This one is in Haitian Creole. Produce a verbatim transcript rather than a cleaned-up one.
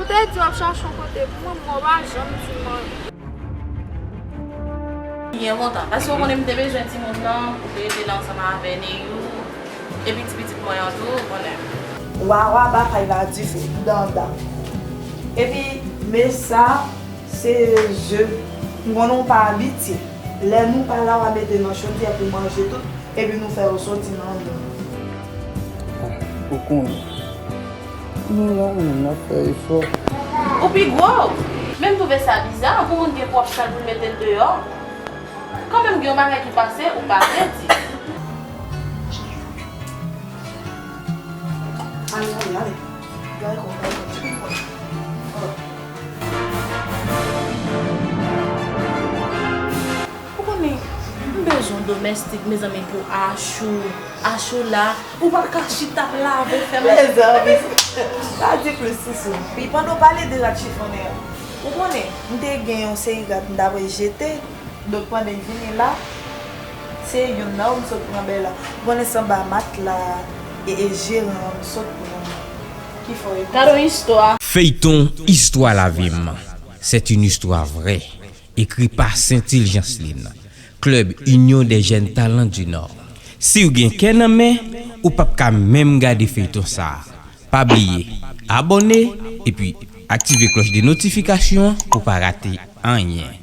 Te di w ap chache yon kote pou mwen, men w pa janm di m anyen. Byen kontan, paske w konnen m te bezwen timoun nan, pou te rete la ansanm avè Neyou, epi ti pitit mwen an tou, ou konnen. Wawa batay la dife, danda. Epi, men sa, se je. M konnen w pa abitye. Lè nou pa la, w a mete nan chodyè pou manje tout, epi nou fè yo soti nan li. Ou konnen. Nou la, nou, n ap fè efò. Ou pi gwo! Men m twouve sa biza, pou moun gen pwòp chal pou l mete l deyò. Kanmenm gen yon bagay ki pase, ou pa vle di. Ale, ale, ale. Gade kò, gade kò, tcheke kò. Ou konnen, m bezwen domèstik, mezanmi, pou Achou. Achou la, ou pa ka chita ap lave, fè manje. Mezanmi, pa di plis, Sousou. Pi pandan w pale de rad chifonnen an, ou konnen, m te gen yon seri rad m t apre jete, donk pandan m vini la, se youn nan yo m sot pran bèl la. Ou konnen se anba matla e, e jeran an m sot pran. Ki fè w. Gade yon istwa. Feuilleton Histoire la vie m. C'est une histoire vraie. Écrit par Saint-Ilge Janceline, Club Union des Jeunes Talents du Nord. Si w gen kè nan men, ou p ap ka menm gade feyton sa a. Pa bliye abòne epi aktive klòch de notifikasyon an pou w pa rate anyen.